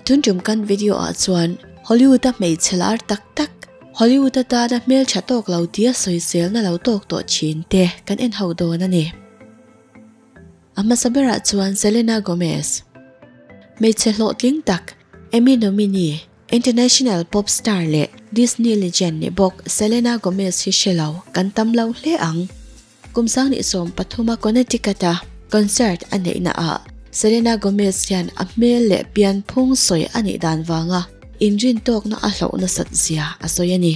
Tun tum kan video ah chuan Hollywood a hmeichhe lar tak tak, Hollywood atana hmeltha tawk lo tia sawiselna lo tawk tawh thin te kan en ho dawn a ni. A hmasa berah chuan Selena Gomez. Hmeichhe hlawhtling tak, Emmy nominee, International pop star leh Disney legend ni bawk Selena Gomez hi hre lo kan tam lo hle ang. Kum 2013 a Connecticut a concert a neihna ah Selena Gomez hian a hmel leh pianphung sawi a nih dan vanga inrintawkna a hloh nasat zia a sawi a ni.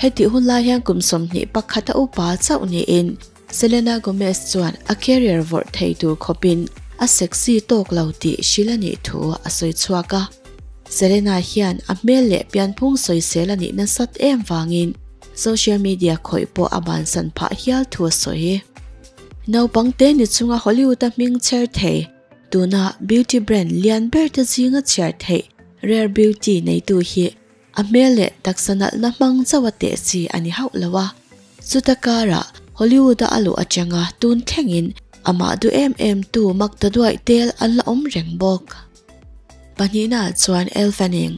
Hetih hun lai hian kum 21 a upa chauh niin Selena Gomez chuan a career vawrh thei tur khawpin a sexy tawk lo tih hrilh a nih thu a sawi chhuak a. Selena hian a hmel leh pianphung sawisel a nih nasat em vangin Social media khawih pawh a bansan phah hial thu a sawi. Naupang te ni chunga Hollywood-a hming chher thei, tuna beauty brand lian ber te zinga chhiar theih Rare Beauty neitu hi a hmel leh taksa nalhna hmang chauh a teh chi a ni hauh lo a. Chuta karah Hollywood-a a luh atanga tun thlengin amah duh em em tu mak ta duaih tel an la awm reng bawk. Pahnihnaah chuan Elle Fanning.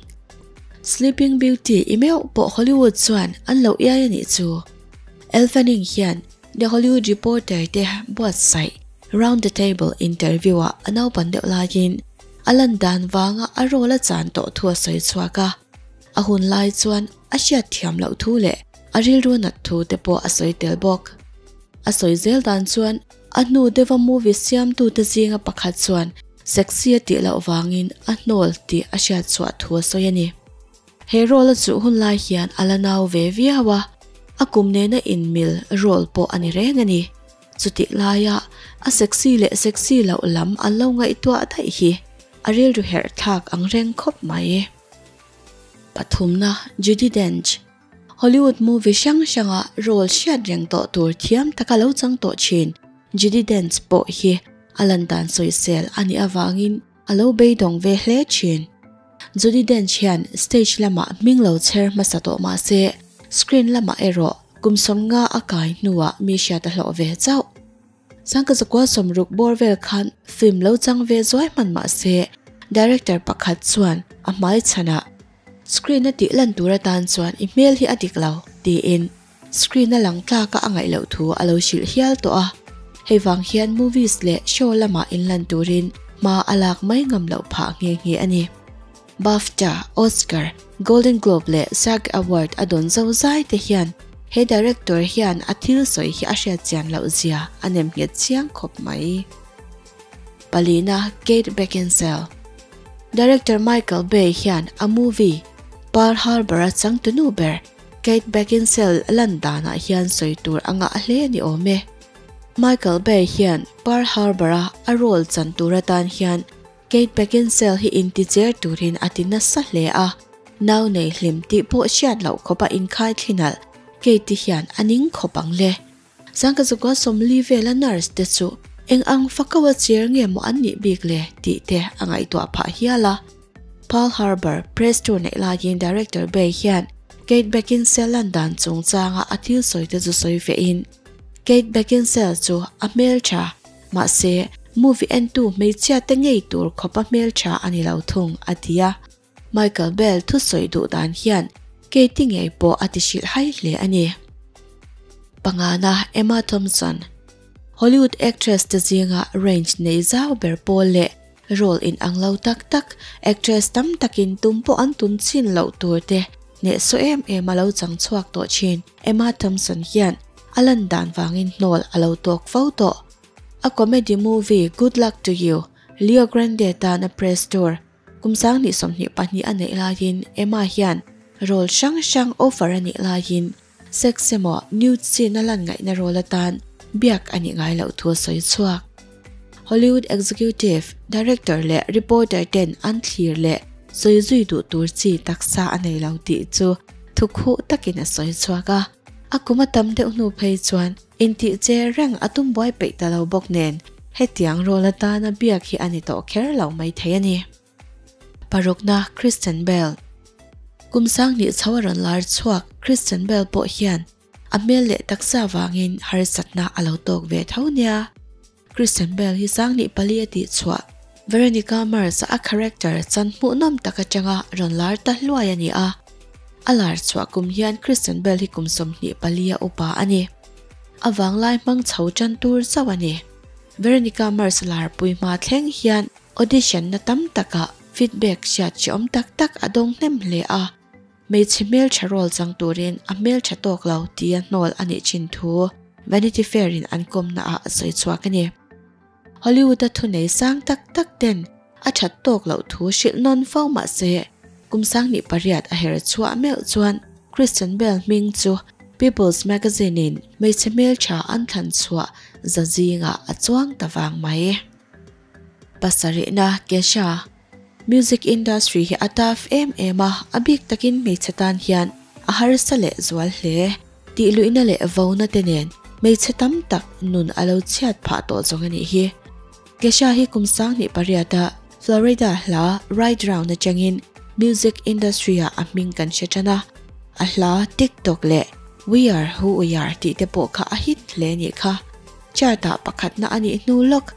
Sleeping Beauty i meuh pawh Hollywood chuan an lo iai a nih chu. Elle Fanning hian The Hollywood Reporter te buatsaih Round the Table interview ah a naupan deuh laiin a lan dan vanga a role a chan tawh thu a sawi chhuak a. A hun lai chuan a hriat thiam loh thu leh a rilru nat thu te pawh a sawi tel bawk. A sawi zel dan chuan a hnu deuha movie siamtute zinga pakhat chuan Sexy a tih loh vangin a hnawl tih a hriat chhuah thu a sawi a ni. He role a chuh hun lai hian a la nau ve viau a, a kum nena inmil role pawh a ni reng a ni. Chutih laia a sexy leh sexy loh lam an lo ngaihtuah daih hi a rilru herh thlak ang reng khawp mai. Pathumna, Judi Dench. Hollywood movie hrang hranga role hriat reng tawh tur thiam taka lo chang tawh thin Judi Dench pawh hi a lan dan sawisel a nih avangin a lo beidawng ve hle thin. Judi Dench hian stage lamah hming lo chher hmasa tawh mah se screen lamah erawh kum 50 a kai hnuah mi hriat a hlawh ve chauh. Sangkazakua 60 bawr vel khan film lo chang ve zuai hman mah se director pakhat chuan a hmai chhanah Screen a tih lan tur atan chuan i hmel hi a dik lo, tiin screen a lang tlak a a ngaih loh thu a lo hrilh hial tawh a. Hei vang hian movies leh show lamah inlan turin hma a lak mai ngam loh phah nghe nghe a ni. BAFTA, Oscar, Golden Globe leh SAG Award a dawn zo zai te hian he director hian a thil sawi hi a hriat chian loh zia a nem nghet chiang khawp mai. Palina Kate Beckinsale. Director Michael Bay hian a movie Pearl Harbor a changtunu ber Kate Beckinsale lan danah hian sawi tur a ngah hle a ni awm e. Michael Bay hian Pearl Harbor a a role chan tur atan hian Kate Beckinsale hi inticher turin a ti nasa hle a, nau nei hlim tih pawh hriat loh khawp a inkhai thlinalh Kate-i hian a ning khawp ang le. Sangkazukua 40 vela nurse te chu eng ang fako a chair nge maw an nih bik le tih te a ngaihtuah phah hial a. Pearl Harbor press tour neih laiin director Bay hian Kate Beckinsale lan dan chungchanga a thil sawi te chu sawi vehin Kate Beckinsale chu a hmeltha, mahse movie entu hmeichhia te ngei tur khawpa hmeltha a ni lo thung a ti a. Michael Bell thusawi duh dan hian Katie ngei pawh a ti hrilh hai hle a ni. Pangana Emma Thompson, Hollywood actress te zinga range nei zau ber pawl leh role in ang lo tak tak actress tam takin tum pawh an tum chin loh tur te hnehsawh em em a lo chang chhuak tawh thin. Emma Thompson hian a lan dan vangin hnawl a lo tawk fo tawh. A comedy movie Good Luck to You, Leo Grande tana press tour, Kum 2022 a neih laiin Emma hian role hrang hrang offer a nih laiin sex emaw nude scene a lan ngaihna role atan biak a nih ngai loh thu a sawi chhuak. Hollywood executive, director leh reporter ten an thlir leh sawi zui duh tur chi taksa a nei lo tih chu thu khuh takin a sawi chhuak a. A kum a tam deuh hnu phei chuan intih che reng a tum buai peih ta lo bawk nen hetiang role atana biak hi a ni tawh kher lo mai thei a ni. Parukna Kristen Bell. Kum 2000 chho a rawn lar chhuak Kristen Bell pawh hian a hmel leh taksa vangin harsatna a lo tawk ve tho nia. Kristen Bell hi 2004 a tih chhuah. Veronica Mars a a character chan hmuhnawm tak atanga rawn lar ta hluai a ni a. A lar chhuah kum hian Kristen Bell hi kum 24 a upa a ni. A vanglai hmang chho tan tur chauh a ni. Veronica Mars larpui hma thleng hian audition na tam takah feedback hriat hreawm tak tak a dawng hnem hle a. Hmeichhe hmeltha role chang turin a hmeltha tawk lo tia hnawl a nih thin thu Vanity Fair in an kawmna ah a sawi chhuak a ni. Hollywood a thunei sang tak tak ten a that tawk loh thu hrilh nawn fo mah se kum 18 a her chhuah meuh chuan Kristen Bell hming chu People's Magazine in hmeichhe hmeltha an thlan chhuah za zingah a chuang ta vang mai. Pasarihna Kesha Music industry hi a tough em em a, a bik takin hmeichhe tan hian a harsa leh zual hle. Tihluihna leh vona te nen hmeichhe tam tak nun a lo chhiat phah tawh zawng a nih hi. Kesha hi kum 18 a Florida hla Ride Round atangin music industry ah a hming kan hre tan a. A hla Tik Tok leh We Are Who We Are tih te pawh kha a hit hle a nih kha. Chart ah pakhatna a nih hnu lawk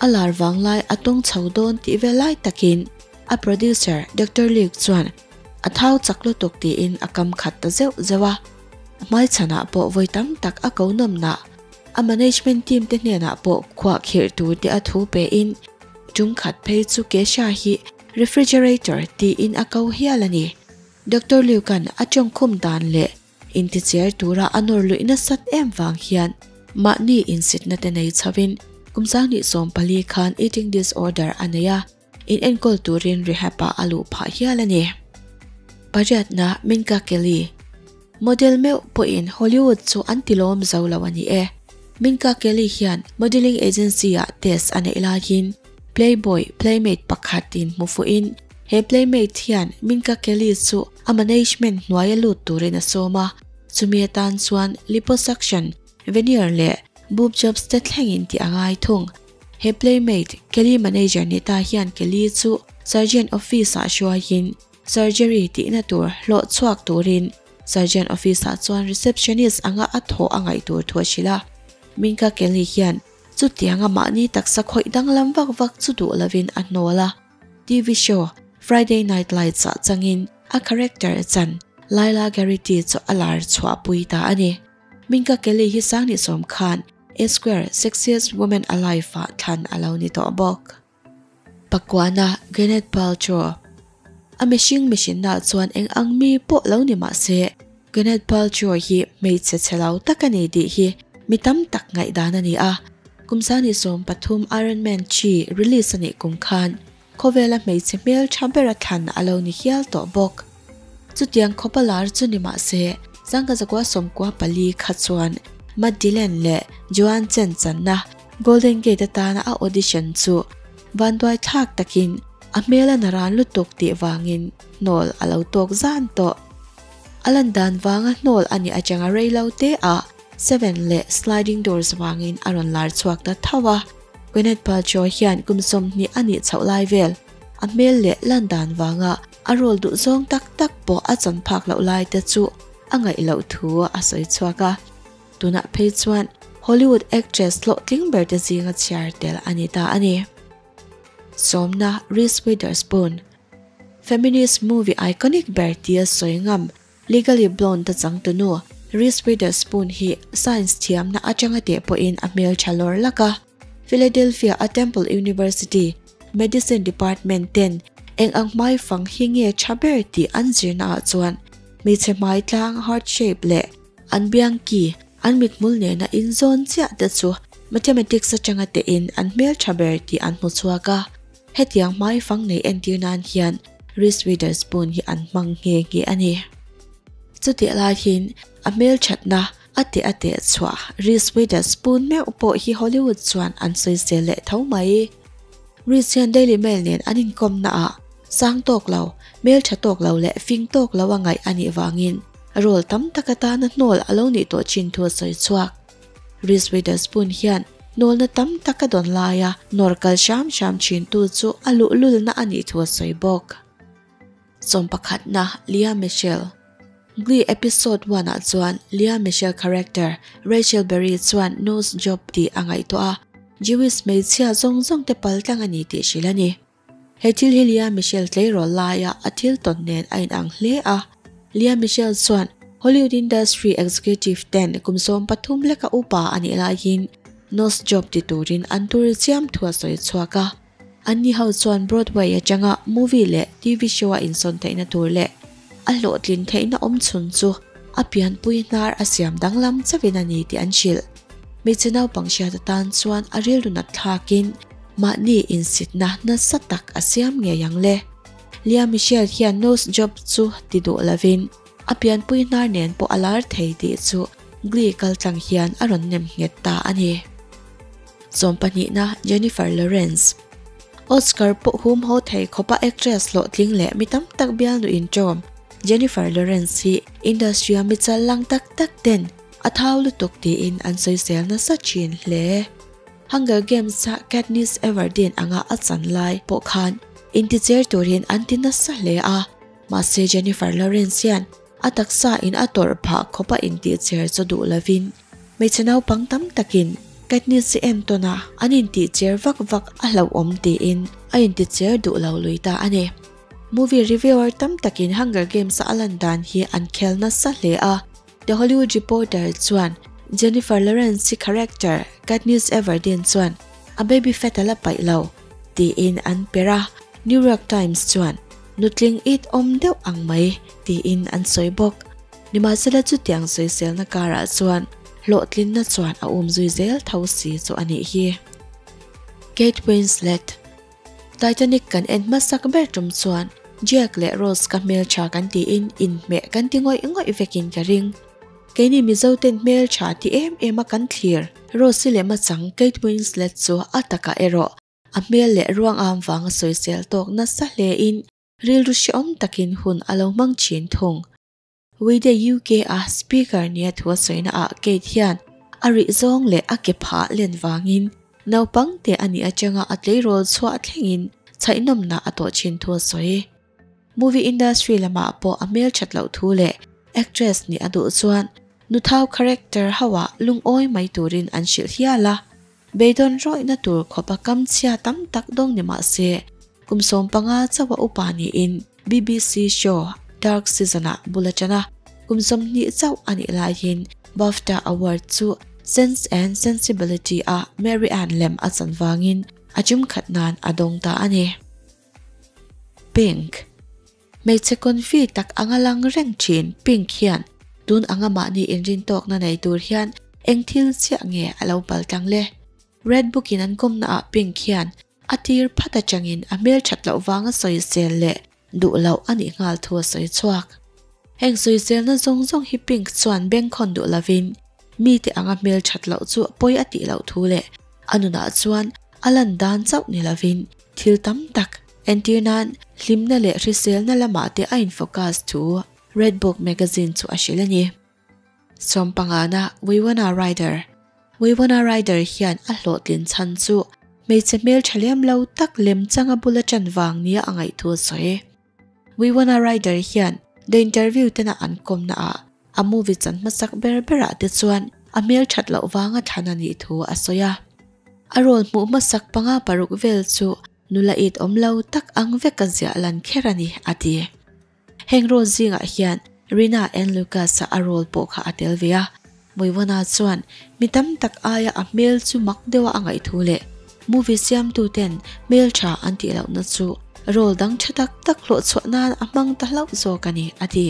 a lar vanglai a tawng chho dawn tih vel lai takin a producer Doctor Luke chuan a thau chak lutuk tiin a kam khat ta zeuh zeuh a. A hmaichhanah pawh vawi tam tak a ko nawmnah a management team te hnenah pawh khuah khirh tur te a thu pein tum khat phei chu Kesha hi refrigerator tiin a ko hial a ni. Doctor Luke-a'n a tawngkhum dan leh intichiar tura a nawr luih nasat em vang hian mahni insitna te nei chhovin kum 24 khan eating disorder a nei a, in enkawl turin rehab ah a luh phah hial a ni. Pariatna Minka Kelly Model meuh pawhin Hollywood chu an tilawm zo lo a ni e. Minka Kelly hian modelling agency ah test a neih laiin Playboy playmate pakhat in hmu fuhin he playmate hian Minka Kelly chu a management hnuaia lut turin a sawm a, chumi atan chuan liposuction, veneer leh boob jobs te thlengin tih a ngai thung. He playmate, Kelly manager ni ta hian Kelly chu surgeon office ah hruaiin surgery tihna tur hlawh chhuak turin surgeon office ah chuan receptionist anga a thawh a ngaih tur thu a hrilh a. Minka Kelly hian chutianga mahni taksa khawih danglam vak vak chu duh lovin a hnawl a. TV show Friday Night Lights ah changin a character chan Lyla Garrity chu a lar chhuahpui ta a ni. Minka Kelly hi 2010 khan Esquire Sexiest Woman Alive ah thlan a lo ni tawh bawk. Pakuana Gwyneth Paltrow A mihring mihrinna chuan eng ang mi pawh lo ni mah se Gwyneth Paltrow hi hmeichhe chhe lo tak a ni tih hi mi tam tak ngaihdan a ni a. Kum 23 Iron Man 3 release a nih kum khan khawvela hmeichhe hmel tha ber a thlan a lo ni hial tawh bawk. Chutiang khawpa lar chu ni mah se 1994 kha chuan Matt Dillon leh Joan Chen channa Golden Gate atana a audition chu vanduai thlak takin a hmel a naran lutuk tih vangin hnawl a lo tawk zan tawh. A lan dan vanga hnawl a nih atanga rei lo te ah Seven leh Sliding Doors vangin a rawn lar chhuak ta tho a. Gwyneth Paltrow hian kum 20 a nih chhoh lai vel a hmel leh lan dan vanga a role duh zawng tak tak pawh a chan phak loh lai te chu a ngaih loh thu a sawi chhuak a. Tunah phei chuan Hollywood actress hlawhtling ber te zinga chhiar tel a ni ta a ni. Sawmna Reese Witherspoon Feminist movie iconic ber tia sawi ngam Legally Blonde a changtunu Reese Witherspoon hi science thiamna atanga teh pawhin a hmeltha lawr lak a. Philadelphia a Temple University Medicine Department ten eng ang hmai fang hi nge tha ber tih an zirna ah chuan hmeichhe hmai tlang heart shape leh an biang ki an mithmul nena inzawn chiah te chu mathematics atanga tehin an hmeltha ber tih an hmu chhuak a. Hetiang hmai fang nei entir nan hian Reese Witherspoon hi an hmang nghe nghe a ni. Chutih laiin a hmelthatna a teh a teh chhuah Reese Witherspoon meuh pawh hi Hollywood chuan an sawisel leh tho mai. Reese hian Daily Mail nen an inkawmna ah sang tawk lo, hmeltha tawk lo leh fing tawk lo a ngaih a nih vangin role tam tak atana hnawl a lo nih tawh chin thu a sawi chhuak. Reese Witherspoon hian hnawlna tam tak a dawn laia nawr kal hram hram thintu chu a luhlulna a nih thu a sawi bawk. Sawmpakhatna Lea Michele Glee episode 1 ah chuan Lea Michele character Rachel Berry chuan nose job tih a ngaihtuah a, Jewish hmeichhia zawng zawng te paltlang a ni tih hrilh a ni. He thil hi Lea Michele tleirawl laia a thil tawn nen a inang hle a. Lea Michele chuan Hollywood industry executive ten kum 13 leka upa a nih laiin nose job ti turin an tur chiam thu a sawi chhuak a. Anni ho chuan Broadway atanga movie leh TV show a insawn theihna tur leh a hlawhtlin theihna awm chhun chu a pianpui hnar a siam danglam chauhin a ni tih an hrilh. Hmeichhe naupang hriat atan chuan a rilru nat thlakin mahni insitna nasa tak a siam ngei ang le. Lea Michele hian nose job chu ti duh lovin a pianpui hnar nen pawh a lar thei tih chu Glee kaltlang hian a rawn nem nghet ta a ni. Sawmpahnihna Jennifer Lawrence Oscar pawh hum haw thei khawpa actress hlawhtling leh mi tam tak bialnu inṭawm Jennifer Lawrence hi industry-a mi chal lang tak tak ten a thau lutuk tiin an sawisel nasa thin hle. Hunger Games-a Katniss Everdeen anga a chan lai pawh khan inticher turin an ti nasa hle a, mahse Jennifer Lawrence hian a taksa in a tawrh phah khawpa intihcher chu duh lovin hmeichhe naupang tam takin Katniss hi entawn a an intihcher vak vak a hlauhawm tiin a inticher duh lo lui ta a ni. Movie reviewer tam takin Hunger Games-a a lan dan hi an khel nasa hle a, The Hollywood Reporter chuan Jennifer Lawrence-i character Katniss Everdeen chuan a baby fat a la paih lo tiin an per a, New York Times chuan nutling it awm deuh ang mai tiin an sawi bawk. Nimahsela chutiang sawiselna karah chuan hlawhtlinna chuan a umzui zel tho si chu a nih hi. Kate Winslet. Titanic kan en hmasak ber tum chuan Jack leh Rose ka hmeltha kan tiin inhmeh kan ti ngawih ngawih vekin ka ring. Keini Mizo ten hmeltha ti em em a kan thlir. Rose-i leh machang Kate Winslet chu a takah erawh a hmel leh ruang am vanga sawisel tawk nasa hle in rilru hrehawm takin hun a lo hmang thin thung. Wide UK a speaker nia thu a sawina ah Kate hian a rih zawng leh a ke phah len vangin naupang te a nih atanga a tleirawl chhuah thlengin chhaihnawmna a tawh thin thu a sawi. Movie industry lamah pawh a hmelthat loh thu leh actress nih a duh chuan nuthau character ho ah lungawi mai turin an hrilh hial a. Beidawn rawihna tur khawpa kam chhia tam tak dawng ni mah se, kum 15 chauha upa niin BBC show Dark Season-ah bul a ṭan a, kum 20 chauh a nih laiin BAFTA Award chu Sense and Sensibility-a Mary Ann lem a chan vangin a ṭumkhat nan a dawng ta a ni. Pink. Hmeichhe confi tak anga lang reng thin Pink hian tun anga mahni inrintawkna nei tur hian eng thil chiah nge a lo pal tlang le? Red Book in an kawmna ah Pink hian a tir phat atangin a hmelthat loh vanga sawisel leh duh loh a nih nghal thu a sawi chhuak. Heng sawiselna zawng zawng hi Pink chuan bengkhawn duh lovin mite anga hmelthat loh chu pawi a tih loh thu leh a nunah chuan a lan dan chauh ni lovin thil tam tak entir nan hlimna leh hriselna lamah te a in-focus thu Redbook magazine chu a hrilh a ni. Sawmpangana Winona Ryder Winona Ryder hian a hlawhtlin chhan chu hmeichhe hmeltha lem lo tak lem changa bula ṭan vang nia a ngaih thu a sawi. Winona Ryder hian The Interview tena an kawmna ah a movie chan hmasak ber berah te chuan a hmelthat loh vanga thlan a nih thu a sawi a. A role hmuh hmasak panga paruk vel chu nula it awm lo tak ang vek a ziah lan kher a ni, a ti. Heng role zingah hian Rina and Lucas-a a role pawh kha a tel ve a. Winona chuan mi tam tak aia a hmel chu mak deuha a ngaih thu leh movie siamtu ten hmeltha an tih lohna chu role dang tha tak tak hlawh chhuah nan a hmang ta hlauh zawk a ni, a ti.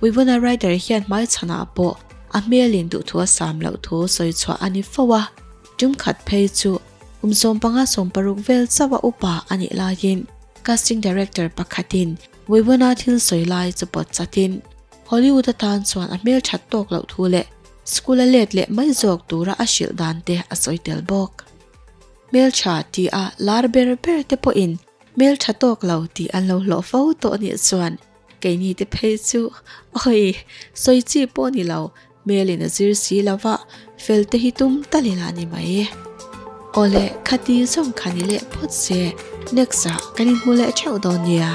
Winona Ryder hian hmaichhanah pawh a hmelin duhthu a sam loh thu sawi chhuah a ni fo a, tum khat phei chu kum 15 16 vel chauha upa a nih laiin casting director pakhatin Winona thil sawi lai chu pawt chatin Hollywood atan chuan a hmelthat tawk loh thu leh school a let leh mai zawk tura a hrilh dan te a sawi tel bawk. Hmeltha tih a lar ber ber te pawhin hmeltha tawk lo tih an lo hlawh fo tawh anih chuan keini te phei chu awi sawi chi pawh ni lo hmelin a zir si lova fel te hi tum talin a ni mai. Awle khati zawng kha ni leh phawt se next ah kan inhmu leh theuh dawn nia.